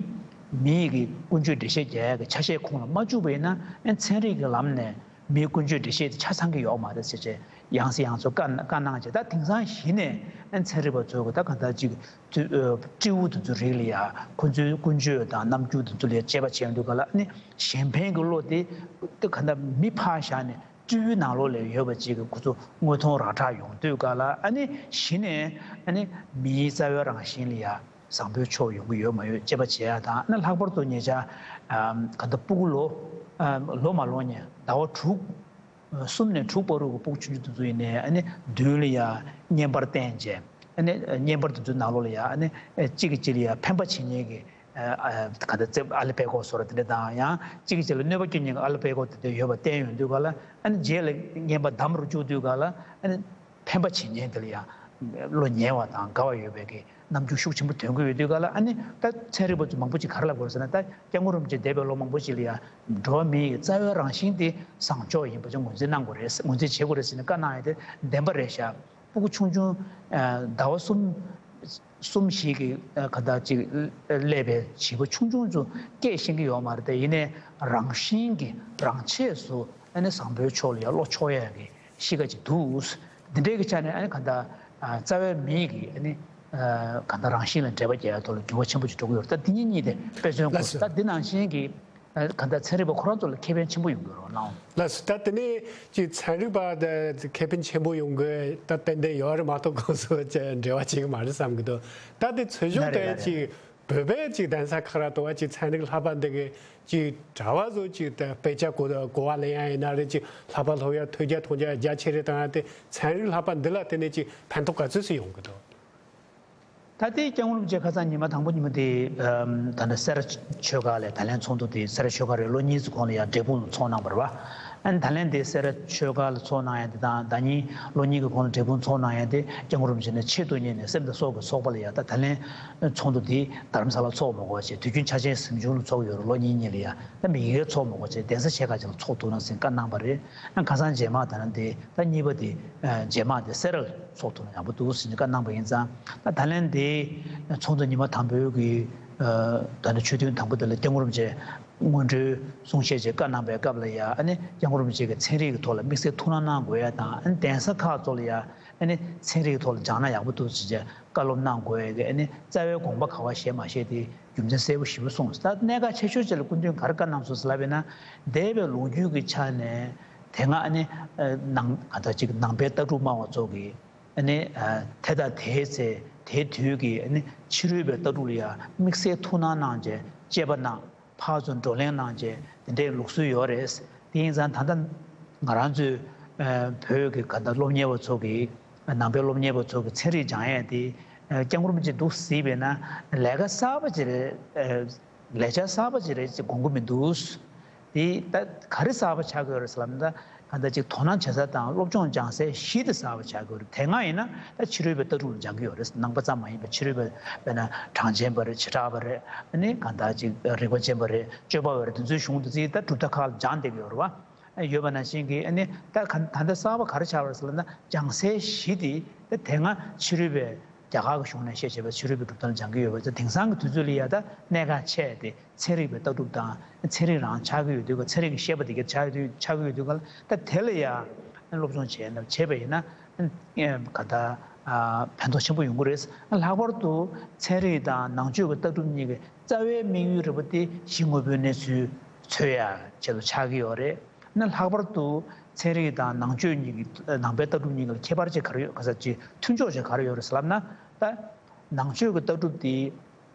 མིའི་གི་ཀུན་སྤྱོད་འགྲེལ་བཤད་རྒྱག་ཡ་གི་ཆ་ཤས་ཁོངས་ལ་མ་བཅུག་པ་ཡིན་ན། ཨ་ནི་ཚན་རིག་གི་ལམ་ནས་མིའི་ཀུན་སྤྱོད་འགྲེལ་བཤད་དེ་ཆ་ཚང་གི་ཡོད་མ་རེད་ཟེར་བྱས་ཡང་སེ་ཡང་སེ་བཀའ་བཀའ་གནང་བྱས། ད་དེང་སང་གཞི་ནས་ཨ་ནི་ཚན་རིག་པ་ཚོས་གི་ད་ག་ད་ཅིག་སྤྲེའུ་དེ་ཚོའི་རིགས་ལ་ཡ་ཁོ་ཚོའི་ཀུན་སྤྱོད་དང་རྣམ་འགྱུར་དེ་ཚོ་ལ་དཔྱད་པ་བྱས་ཡོང་དུས་ག་ལ། ཨ་ནི་གཞན་ཕན་གྱི་བློ་དེ་ད་ག་ད་མི་ཕར་བཞག་ནས་སྤྲེའུའི་ནང་ལོགས་ལ་ཡོད་པ་ཅིག་གི་ཁོ་ཚོ་དངོས་མཐོང་ར་ཁྲ་ཡོང་དུས་ག་ལ། ཨ་ནི་གཞི་ནས་ཨ་ནི་མིའི་རྩ་བའི་རང་བཞིན་ལ་ཡ་བཟང་པོའི་ཕྱོགས་ཡོང་གི་ཡོད་མ་ཡོད་དཔྱད་པ་བྱེད་ཡ་དང་། ཨ་ནི་ལྷག་པར་དུ་ཉེ་ཆར་ག་ད་སྤུ་གུ་ལོ་ལོ་མ་ལོན་ནས་ཟླ་བ་དྲུག་གསུམ་ནས་དྲུག་བར་དུ་གི་སྤུ་གུ་ཆུང་ཆུང་དེ་ཚོ་ཡིན་ནའི། ཨ་ནི་མདུན་ལ་ཡ་བརྙན་པར་བསྟན་བྱས། ཨ་ནི་བརྙན་པར་དེ་ཚོའི་ནང་ལོགས་ལ་ཡ་ཨ་ནི་གཅིག་གིས་གཅིག་ལ་ཡ་ཕན་པ་བྱེད་མཁན་གྱི་ཨ་ཨ་ག་ད་རྩེ་ཨ་ལི་པད་ཀོག་བཟོ་འདྲ་དེ་འདྲ་དང་། ཡང་གཅིག་གིས་གཅིག་ལ་གནོད་པ་སྐྱོན་མཁན་གྱི་ཨ་ལི་པད་ཀོག་དེ་འདྲ་ཡོད་པ་བསྟན་ཡོང་དུས་ག་ལ། ཨ་ནི་རྗེས་ལ་བརྙན་པར་བདམས་རུ་བཅུག་དུས་ག་ལ། ཨ་ནི་ཕན་པ་བྱེད་མཁན་དེ་ལ་ཡང་བློ་ཉེ་བ་དང་དགའ་བ་ཡོད་པའི་གི་རྣམ་འགྱུར་ཤུགས་ཆེན་པོ་སྟོན་གྱི་ཡོད་དུས་ག་ལ། ཨ་ནི་ད་ཚན་རིག་པ་ཚོ་མང་པོ་ཅིག་ག་རེ་ལབ་དགོས་རེད་ཟེར་ན། ད་སྐྱབས་མགོན་རིན་པོ་ཆེ་འདས་པའི་ལོ་མང་པོ་ཅིག་ལ་ཡང་འགྲོ་བ་མིའི་རྩ་བའི་རང་བཞིན་དེ་བཟང་ཕྱོགས་ཡིན་པ་ཅིག་ངོས་འཛིན་གནང་དགོས་རེད། ངོས་འཛིན་བྱེད་དགོས་རེད་ཟེར་ནས་བཀའ་གནང་ཡ་དེ་བདེན་པ་རེད་ཤག་སྤུ་གུ་ཆུང་ཆུང་ཟླ་བ་གསུམ་གསུམ་བཞི་གི་ག་ད་ཅིག་སླེབས་པའི་བྱིས་པ་ཆུང་ཆུང་ཚོ་སྐད་ཤེས་ཀྱི་ཡོད་མ་རེད། དེ་ཡིན་ནའི་རང་བཞིན་གྱི་རང་ཆས་སུ་ཨ་ནི་བཟང་པོའི་ཕྱོགས་ལ་ཡང་བློ་ཕྱོགས་ཡ་གི་གཤིས་ཀ་ཅིག་འདུག་འདི་འདྲའི་གི་ཆ་ནས་ཨ་ནི་ག་ད་རྩ་བའི་མིའི་གི་ཨ་ནི་ག་ད་རང་བཞིན་ལ་འགྲེལ་པ་རྒྱག་ཡ་ཐོག་ལ་འགྱུར་བ་ཆེན་པོ་ཅིག་འགྲོ་གི་ཡོད་རེད། ད་འདི་གཉིས་གཉིས་དེ་དཔེ་མཚོན་དགོས། ལགས་སོ། ད་འདི་ནང་བཞིན་གྱི་ག་ད་ཚན་རིག་པ་ཁོ་རང་ཚོ་ལ་ཁེ་ཕན་ཆེན་པོ་ཡོང་གི་རེད་ལགས། ལགས་སོ། ད་དེ་ནས་ཅིག་ཚན་རིག་པ་དེ་ཁེ་ཕན་ཆེན་པོ་ཡོང་གི་ད་ཏན་ཏན་ཡོད་རེད་མ་གཏོགས་གོང་ས་འབྲེལ་བ་བྱེད་ཀྱི་མ་རེད་བསམ་གྱི་འདུག་ད་དེ་ཚོད་ཤོག་དེ་ཅིག་བོད་པའི་ཅིག་གདན་ས་ཁག་ར་དུ་བ་ཅིག་ཚན་རིག་ལྷག་པ་འདི་གི་ཅིག་གྲྭ་བ་ཚོ་ཅིག་ད་དཔེ་ཆ་གོ་གོ་བ་ལེན་ཡ་ཡིན་ན་རེད། ཅིག་ལྷག་པ་སློབ་ཡ་ཐོས་རྒྱ་མཐོང་རྒྱ་རྒྱ་ཆེ་རེད་བཏང་ཡ་དེ་ཚན་རིག་ལྷག་པ་འདི་ལ་དེ་ནས་ཅིག་ཕན་ཐོགས་ག་ཚོད་ཅིག་ཡོང་གི་འདུག་ད་ལྟའི་སྐྱབས་མགོན་རིན་པོ་ཆེ་ཁ་སང་ཉི་མ་དང་པོ་ཉི་མ་དེ་ད་ནི་སེ་ར་ཆོས་སྒར་ལ་ད་ལན་ཚོགས་འདུ་དེ། སེ་ར་ཆོས་སྒར་རེད། ལོ་གཉིས་ཙམ་གོང་ལ་ཡང་འབྲས་སྤུངས་ལ་ཚོགས་གནང་བ་རེད་པ། ཨ་ནི་ད་ལན་དེ་སེ་ར་ཆོས་སྒར་ལ་ཚོགས་གནང་ཡ་དེ་དང་། ཟླ་ཉིན་ལོ་གཉིས་ཀྱི་གོང་ལ་འབྲས་སྤུངས་ཚོགས་གནང་ཡ་དེ་སྐྱབས་མགོན་རིན་པོ་ཆེ་ནས་ཆེད་དུ་གཉེར་ནས་སེམས་དང་སྲོག་གི་ཚོགས་པ་ལ་ཡ། ད་ད་ལན་ཚོགས་འདུ་དེ་རྡ་རམ་ས་ལ་ཚོགས་མ་དགོས་པ་བྱས། དུས་རྒྱུན་འཆར་ཅན་གཟིམ་ཆུང་ལ་ཚོགས་ཡོད་རེད། ལོ་གཉིས་གཉིས་ལ་ཡ། ད་མི་སྒེར་ཚོགས་མ་དགོས་པ་བྱས། གདན་ས་ཆེ་ཁག་ཅིག་ལ་ཚོགས་ཐུབ་ན་ཟེར་བཀའ་གནང་བ་རེད། ཨ་ཁ་སང་རྗེས་མ་ད་ལན་དེ། ད་གཉིས་པ་དེ་རྗེས་མ་དེ་སེ་ར་ལ་ཚོགས་ཐུབ་ན་ཡག་པོ་འདུག་ཟེར་ནས་བཀའ་གནང་པ་ཡིན་ཙང་། ད་ད་ལན་དེ་ཚོགས་འདུ་ཉི་མ་དང་པོའི་གི་ད་ནི་ཆོས་ཐུན་དང་པོ་དེ་ལ་སྐྱབས་མགོན་རིན་པོ་ཆེ་སྔོན་འགྲོའི་གསུང་བཤད་ཅིག་བཀའ་གནང་པའི་སྐབས་ལ་ཡ། ཨ་ནི་སྐྱབས་མགོན་རིན་པོ་ཆེ་གིས་ཚན་རིག་གི་ཐོག་ལ་དམིགས་བསལ་ཐུགས་སྣང་གནང་དགོས་ཡ་དང་། ཨ་ནི་གདན་ས་ཁག་ཚོ་ལ་ཡ་ཨ་ནི་ཚན་རིག་གི་ཐོག་ལ་སྦྱང་ན་ཡག་པོ་འདུག་ཟེར་བྱས་བཀའ་སློབ་གནང་དགོས་ཡ་གི། ཨ་ནི་རྩ་བའི་དགོངས་པ་ག་པར་བཞེས་མ་བཞེས་དེ་རྒྱུ་མཚན་གསལ་པོ་ཞིབ་པོ་གསུངས། ད་གནད་འགག་ཆེ་ཤོས་ཅིག་ལ་སྐུ་མདུན་ག་རེ་བཀའ་གནང་སོང་ཟེར་ལབ་པ་ཡིན་ན། འདས་པའི་ལོ་རྒྱུས་ཀྱི་ཆ་ནས་དེ་སྔ་ཨ་ནི་ནང་ག་ད་ཅིག་ནང་པའི་ལྟ་གྲུབ་སྨྲ་བ་ཚོ་གིས་ཨ་ནི་དེ་དང་དེའི་ཚེ་ དེའི་དུས་ཀྱི་ཨ་ནི་ཕྱི་རོལ་པའི་ལྟ་གྲུབ་ལ་ཡང་དམིགས་བསལ་ཐུགས་སྣང་གནང་བྱས་དཔྱད་པ་གནང་། ཕར་ཚུར་བགྲོ་གླེང་གནང་བྱས་དེ་འདྲའི་ལུགས་སྲོལ་ཡོད་རེད། དེ་ཡིན་ཙང་ད་ལྟ་ང་རང་ཚོའི་ཨ་བོད་ཀྱི་ག་ད་སློབ་གཉེར་བ་ཚོ་གིས་ནང་པའི་སློབ་གཉེར་བ་ཚོ་གིས་ཚན་རིག་སྦྱང་ཡས་དེ་ཨ་སྐྱབས་མགོན་རིན་པོ་ཆེ་འདུག་གཟིགས་པས་ན་ལས་ཀ་གསར་པ་ཅིག་རེད། ཨ་ལས་འཆར་གསར་པ་ཅིག་རེད་ཅེས་དགོངས་ཀྱི་མི་འདུག་དེ་ད་ག་རེ་གསར་པ་ཆགས་ཀྱི་ཡོད་རེད་ཟེར་ལབ་ན་ད་ག་འདྲ་ཅིག་དོ་སྣང་བྱེད་ས་དང་སློབ་སྦྱོང་སྦྱང་སའི་གཞི་དེ་གསར་པ་ཆགས་ཀྱི་ཡོད་རེད། དེ་སྔ་ཡིན་ན་ད་ཕྱི་རོལ་པའི་ལྟ་གྲུབ་ལ་སྦྱང་གི་ཡོད་རེད། ནང་པ་ཙམ་མ་ཡིན་པ་ཕྱི་རོལ་པའི་དཔེར་ན་གྲངས་ཅན་པ་རེད། བྱེ་བྲག་པ་རེད། ཨ་ནི་ག་འདྲ་ཅིག་རིག་པ་ཅན་པ་རེད། སྤྱོད་པ་པ་རེད། དེ་ཚོའི་གཞུང་དེ་ཚོའི་ད་གྲུབ་མཐའ་ཁག་ལ་སྦྱང་བསྡད་ཀྱི་ཡོད་རེད་བ། ཡོད་པ་ནང་བཞིན་གྱི་ཨ་ནི་ད་ག་ད་ལྟ་གསར་པ་ག་རེ་ཆགས་པ་རེད་ཟེར་ལབ་ན་སྦྱང་སའི་གཞི་དེ་ད་དེ་སྔ་ཕྱི་རོལ་པའི་རྒྱ་གར་གྱི་གཞུང་ནས་བཤད་བྱས་པའི་ཕྱི་རོལ་པའི་གྲུབ་མཐའ་ལ་སྦྱང་གི་ཡོད་པ་ཚོ་དེང་སང་གི་དུས་ཚོད་ལ་ཡ་ད་གནད་འགག་ཆེ་སྟེ་ཚན་རིག་པའི་ལྟ་གྲུབ་དང་ཚན་རིག་རང་ཆགས་ཀྱི་ཡོད་དུས་ཀ་ཚན་རིག་གི་བཤད་པ་དེ་ག་ཆགས་ཡོད་དུས་ཆགས་ཀྱི་ཡོད་དུས་ཀ་ལ་ད་དེ་ལ་ཡ་སློབ་སྦྱོང་བྱས་ན་བྱས་པ་ཡིན་ན་ག་ད་ཕན་ཐོགས་ཆེན་པོ་ཡོང་གི་རེད། ལྷག་པར་དུ་ཚན་རིག་དང་ནང་ཆོས་ཀྱི་ལྟ་གྲུབ་གཉིས་ཀྱི་རྩ་བའི་དམིགས་ཡུལ་རེད་པ་དེ་གཞི་དངོས་པོའི་གནས་ཚུལ་འཚོལ་ཡ་ཆེད་དུ་ཆགས་ཀྱི་ཡོད་རེད། ན་ལྷག་པར་དུ་ཚན་རིག་དང་ནང་ཆོས་གཉིས་ཀྱི་ནང་པའི་ལྟ་གྲུབ་གཉིས་ཀྱི་ཁྱད་པར་ཅིག་ག་རེ་ཡོད་ག་ས་ཅིག་མཐུན་ཕྱོགས་ཅིག་ག་རེ་ཡོད་རེད་ཟེར་ལབ་ན། ད་ནང་ཆོས་ཀྱི་ལྟ་གྲུབ་དེ་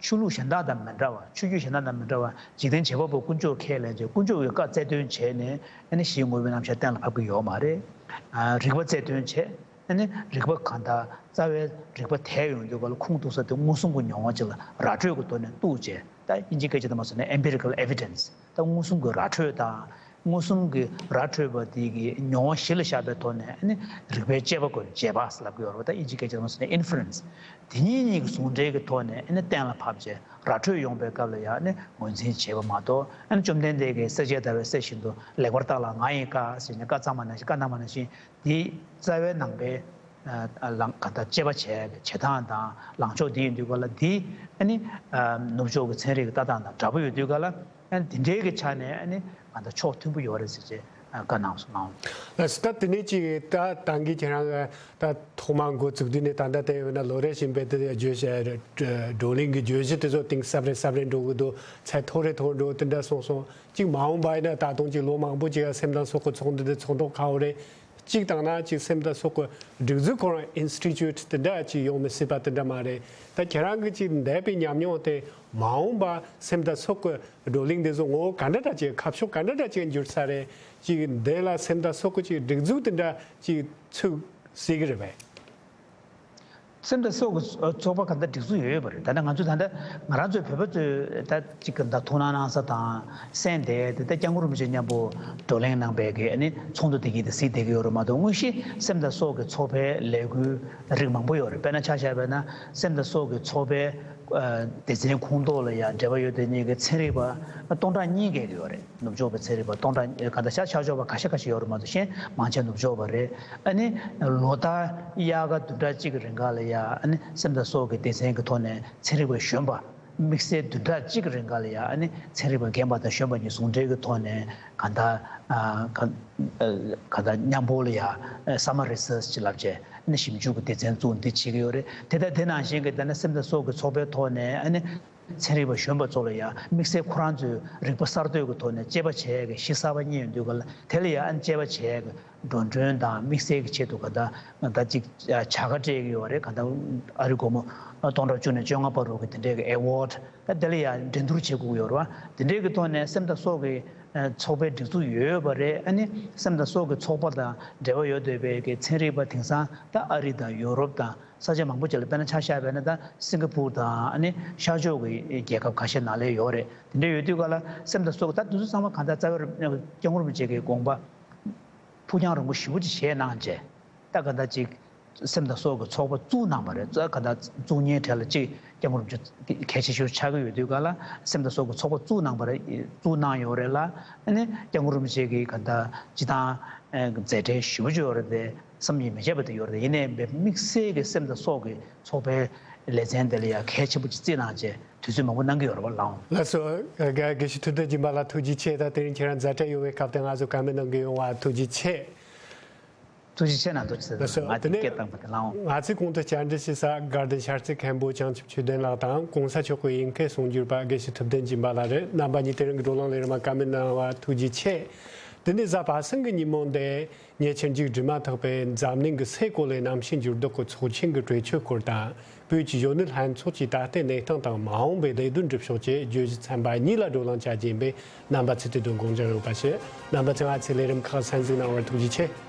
ཆོས་ལུགས་གཞན་དག་དང་མི་འདྲ་བ། ཆོས་བརྒྱུད་གཞན་དག་དང་མི་འདྲ་བ། འཇིག་རྟེན་བྱེད་པ་པོ་དཀོན་མཆོག་ཁས་ལེན་བྱས་དཀོན་མཆོག་གི་བཀའ་རྩལ་འདོན་བྱས་ནས་ཨ་ནི་གཞི་དངོས་པོའི་རྣམ་གཞག་གཏན་ལ་ཕབ་ཀྱི་ཡོད་མ་རེད། ཨ་རིག་པ་རྩལ་འདོན་བྱས། ཨ་ནི་རིག་པ་གང་དག་རྩ་བའི་རིག་པ་དེ་ཡོང་དུས་ག་ལ་ཁུངས་གཏུགས་ས་དེ་མངོན་སུམ་གྱི་མྱོང་བ་ཅིག་ལ་ར་སྤྲོད་ཀྱི་ཐོག་ནས་གཏུགས་བྱས། ད་དབྱིན་ཇིའི་སྐད་ཆ་དུ་མ་སོང་ནས་empirical evidence ད་མངོན་སུམ་གྱི་ར་འཕྲོད་དང་མངོན་སུམ་གྱི་ར་འཕྲོད་པ་དེ་གི་མྱོང་བ་གཞི་ལ་བཞག་པའི་ཐོག་ནས་ཨ་ནི་རིགས་པའི་དཔྱད་པ་སྐོར་དཔྱད་པ་ཟེར་ལབ་ཀྱི་ཡོད་རེད་བ། ད་དབྱིན་ཇིའི་སྐད་ཆ་དུ་མ་སོང་ནས་inference དེ་གཉིས་གཉིས་ཀྱི་ཟུང་འབྲེལ་གྱི་ཐོག་ནས་ཨ་ནི་གཏན་ལ་ཕབ་བྱས་ར་འཕྲོད་ཡོང་པའི་སྐབས་ལ་ཡང་ཨ་ནི་ངོས་འཛིན་བྱས་པ་མ་གཏོགས་ཨ་ནི་བཅོམ་ལྡན་འདས་ཀྱིས་སྲེག་བཅད་ཟླ་བའི་སྲས་བཞིན་དུ་ལེགས་པར་བརྟགས་ལ་ང་ཡི་བཀའ་ཟེར་ནས་བཀའ་གཙང་མ་ནང་བཞིན་བཀའ་གནང་བ་ནང་བཞིན། དེ་རྩ་བའི་ནང་པའི་ལང་ག་ད་དཔྱད་པ་བྱས་བྱེད་སྟངས་དང་ལངས་ཕྱོགས་དེ་ཡིན་དུས་ག་ལ་དེ་ཨ་ནི་ནུབ་ཕྱོགས་ཀྱི་ཚན་རིག་གི་ལྟ་སྟངས་དང་འདྲ་པོ་ཡོད་དུས་ག་ལ་ཨ་ནི་དེ་འདྲའི་གི་ཆ་ནས་ཨ་ནི་ག་ད་ཕྱོགས་མཐུན་པོ་ཡོད་རེད་ཟེར་བྱས་བཀའ་གནང་སོང་ལགས། ལགས་སོ། ད་དེ་ནས་ཅིག་ད་ཏང་གི་ཁྱེད་རང་གི་ད་ཐོག་མ་འགོ་བཙུགས་དུས་ནས་ད་ལྟ་བལྟས་ཡོད་ན་ལོ་རེ་བཞིན་པའི་དེ་བརྗོད་གཞི་བགྲོ་གླེང་གི་བརྗོད་གཞི་དེ་ཚོ་གཏིང་ཟབ་རེ་ཟབ་རེ་འགྲོ་གི་འདུག་ཚད་མཐོ་རེ་མཐོ་རེ་འགྲོ་དེ་འདྲ་སོང་སོང་། གཅིག་མ་འོངས་པ་ཡིན་ན་ད་དུང་གཅིག་ལོ་མང་པོ་ཅིག་སེམས་དང་སྲོག་གི་ཚོགས་འདུ་འདི་ཚོགས་མདོག་ཁ་པོ་རེད། གཅིག་བཏང་ན་གཅིག་སེམས་དང་སྲོག་གི་སྒྲིག་འཛུགས་ཁོ་རང་ཨིན་སི་ཊི་ཅུ་ཊི་འདི་འདྲ་ཅིག་ཡོང་མི་སྲིད་པ་འདི་འདྲ་མ་རེད། ད་ཁྱེད་རང་གི་ཅིག་འདས་པའི་ཉམས་མྱོང་དེ་མ་འོངས་པ་སེམས་དང་སྲོག་གི་བགྲོ་གླེང་འདི་ཚོ་ངོ་བོ་ག་འདྲ་འདྲ་ཅིག་ཁ་ཕྱོགས་ག་འདྲ་འདྲ་ཅིག་འགྱུར་ས་རེད། ཅིག་འདི་ལ་སེམས་དང་སྲོག་གི་ཅིག་སྒྲིག་འཛུགས་འདི་འདྲ་ཅིག་ཚུགས་སྲིད་ཀྱི་རེད་པས། སེམས་དང་སྲོག་གི་ཚོགས་པ་ག་འདྲ་སྒྲིག་འཛུགས་ཡོད་ཡོད་པ་རེད། ད་ནི་ང་ཚོ་ད་ལྟ་ང་རང་ཚོའི་བོད་པ་ཚོས་ད་ཅིག་གི་ད་ཐུགས་སྣང་གནང་ས་དང་གསན་བསྡད་དེ་ད་སྐྱབས་མགོན་རིན་པོ་ཆེ་མཉམ་པོ་བགྲོ་གླེང་གནང་པའི་གི་ཨ་ནི་ཚོགས་འདུ་དེ་གི་དེ་གཟིགས་བསྡད་ཀྱི་ཡོད་རེད་མ་གཏོགས་དངོས་གཞི་སེམས་དང་སྲོག་གི་ཚོགས་པའི་ལས་འགུལ་རིགས་མང་པོ་ཡོད་རེད། དཔེར་ན་ཆ་བཞག་པ་ཡིན་ན་སེམས་དང་སྲོག་གི་ཚོགས་པའི་སྡེ་ཚན་ཁོངས་གཏོགས་ལ་ཡང་འབྲེལ་བ་ཡོད་དེ་གཉིས་ཀྱི་ཚན་རིག་པ་སྟོང་ཕྲག་གཉིས་བརྒལ་གྱི་ཡོད་རེད། ནུབ་ཕྱོགས་པའི་ཚན་རིག་པ་སྟོང་ཕྲག་ག་ད་ཤ་ཤར་ཕྱོགས་པ་ཁ་ཤས་ཁ་ཤས་ཡོད་རེད་མ་གཏོགས་གཞན་མང་ཆེ་ནུབ་ཕྱོགས་པ་རེད། ཨ་ནི་ལོ་ལྟར་དབྱར་ཁ་བདུན་ཕྲག་གཅིག་གི་རིང་ག་ལ་ཡ་ཨ་ནི་སེམས་དང་སྲོག་གི་སྡེ་ཚན་གྱི་ཐོག་ནས་ཚན་རིག་པ་གཞོན་པ་དམིགས་བསལ་བདུན་ཕྲག་གཅིག་གི་རིང་ག་ལ་ཡ་ཨ་ནི་ཚན་རིག་པ་རྒན་པ་དང་གཞོན་པ་གཉིས་ཟུང་འབྲེལ་གྱི་ཐོག་ནས་ག་ད་ག་ད་མཉམ་པོ་ལ་ཡ་summer research་ཅིག་ལབ་བྱས་ཨ་ནི་ཞིབ་འཇུག་གི་སྡེ་ཚན་བཙུགས་འདི་བྱེད་ཀྱི་ཡོད་རེད། དེ་ལྟར་དེ་ནང་བཞིན་གྱི་ད་ནི་སེམས་དང་སྲོག་གི་ཚོགས་པའི་ཐོག་ནས་ཨ་ནི། ཚན་རིག་པ་གཞོན་པ་ཚོ་ལ་ཡང་དམིགས་བསལ་ཁོ་རང་ཚོའི་རིག་པ་གསར་གཏོད་ཀྱི་ཐོག་ནས་དཔྱད་པ་བྱེད་ཡག་གི་གཞི་གསར་པ་རྙེད་ཡོང་དུས་ག་ལ་དེ་ལ་ཡང་ཨ་ནི་དཔྱད་པ་བྱེད་ཡག་གི་འགྲོ་གྲོན་དང་དམིགས་བསལ་གྱི་ཆེད་དུ་ག་ད་ད་ཅིག་བྱ་དགའ་སྤྲད་ཀྱི་ཡོད་རེད། ག་ད་ཨ་རི་སྒོར་མོ་སྟོང་ཕྲག་བཅུ་ནས་བཅོ་ལྔ་བར་དུ་གི་དེ་འདྲའི་གི་award ད་དེ་ལ་ཡང་འགྲན་བསྡུར་བྱེད་དགོས་ཀྱི་ཡོད་རེད་བ། དེ་འདྲའི་གི་ཐོག་ནས་སེམས་དང་སྲོག་གི་ཚོགས་པའི་སྒྲིག་འཛུགས་ཡོད་པ་རེད། ཨ་ནི་སེམས་དང་སྲོག་གི་ཚོགས་པ་དང་འབྲེལ་བ་ཡོད་བསྡད་པའི་གི་ཚན་རིག་པ་དེང་སང་ད་ཨ་རི་དང་ཡོ་རོབ་དང་། ས་ཆ་མང་པོ་ཅིག་ལ་དཔེར་ན་ཆ་བཞག་པ་ཡིན་ན་ད་སིང་ག་པུར་དང་ཨ་ནི་ཤར་ཕྱོགས་ཀྱི་རྒྱལ་ཁབ་ཁ་ཤས་ནང་ལ་ཡོད་རེད། དེ་འདྲ་ཡོད་དུས་ག་ལ་སེམས་དང་སྲོག་ད་དེ་ཚོ་ཚང་མ་གང་ལྟར་རྩ་བའི་སྐྱབས་མགོན་རིན་པོ་ཆེ་གི་དགོངས་པ་ཕུགས་རྒྱང་རིང་པོ་ཞེ་པོ་ཅིག་བཞེས་གནང་བྱས་ད་གང་ལྟར་ཅིག་སེམས་དང་སྲོག་གི་ཚོགས་པ་བཙུགས་གནང་བ་རེད། གང་ལྟར་བཙུགས་མཁན་གྲས་ལ་ཅིག་སྐྱབས་མགོན་རིན་པོ་ཆེ་གལ་ཆེ་ཤོས་ཆགས་ཀྱི་ཡོད་དུས་ག་ལ་སེམས་དང་སྲོག་གི་ཚོགས་པ་བཙུགས་གནང་བ་རེད། བཙུགས་གནང་ཡོད་རེད་ལ་ཨ་ནི་སྐྱབས་མགོན་རིན་པོ་ཆེ་གི་གང་ལྟར་སྤྱི་བཏང་མཛད་བྲེལ་ཞེ་པོ་ཅིག་ཡོད་རེད་དེ། བསམ་གྱིས་མི་ཁྱབ་པ་དེ་ཡོད་རེད། ཡིན་ནའི་དམིགས་བསལ་གྱི་སེམས་དང་སྲོག་གི་ཚོགས་པའི་ལེ་ཚན་དེ་ལ་ཡང་གལ་ཆེན་པོ་ཅིག་བརྩིས་གནང་བྱས་དུས་ཚོད་མང་པོ་གནང་གི་ཡོད་རེད་བ་ལགས། ལགས་སོ། དགེ་བཤེས་ཐུབ་བསྟན་སྦྱིན་པ་ལགས་ཐུགས་རྗེ་ཆེ། ད་དེ་རིང་ཁྱེད་རང་མཛད་བྲེལ་ཡོད་པའི་སྐབས་དེ་ང་ཚོ་བཀའ་མོལ་གནང་གི་ཡོང་བ་ཐུགས་རྗེ་ཆེ། ཐུགས་རྗེ་ཆེ་གནང་། ཐུགས་རྗེ་ཆེ། ལགས་སོ། ང་དེ་ནས་སྐད་བཏང་པ་དེ་ལགས། ང་ཚོས་གོང་དུ་བཅར་འདྲི་ཞུས་ས་དགའ་ལྡན་ཤར་རྩེ་མཁན་པོ་བྱང་ཆུབ་ཆོས་ལྡན་ལགས་དང་གོང་ས་མཆོག་གི་དབྱིན་སྐད་གསུང་སྒྱུར་པ་དགེ་བཤེས་ཐུབ་བསྟན་སྦྱིན་པ་ལགས་རེད། རྣམ་པ་གཉིས་དེ་རིང་གི་བགྲོ་གླེང་ལས་རིམ་ལ་བཀའ་མོལ་གནང་བ་ཐུགས་རྗེ་ཆེ། འདི་ནས་གཟའ་པ་སངས་ཀྱི་ཉིན་མོ་འདིར་ཉེ་ཆར་མཇུག་སྒྲིལ་མ་ཐག་པའི་འཛམ་གླིང་གི་སའི་གོ་ལའི་གནམ་གཤིས་འགྱུར་ལྡོག་གི་ཚོགས་ཆེན་གྱི་གྲོས་ཆོད་སྐོར་དང་། བོད་ཀྱི་གཞོན་ནུ་ལྷན་ཚོགས་ཀྱི་ད་ལྟའི་གནས་སྟངས་དང་མ་འོངས་པའི་ལས་དོན་སྒྲུབ་ཕྱོགས་བཅས་བརྗོད་གཞི་ཚན་པ་གཉིས་ལ་བགྲོ་གླེང་བྱ་རྒྱུ་ཡིན་པས། རྣམ་པ་ཚོས་དེ་དོན་དགོངས་འཇགས་ཡོད་པ་ཞུ། རྣམ་པ་ཚོས་ང་ཚོའི་ལས་རིམ་ཁག་གསན་གཟིགས་གནང་བར་ཐུགས་རྗེ་ཆེ།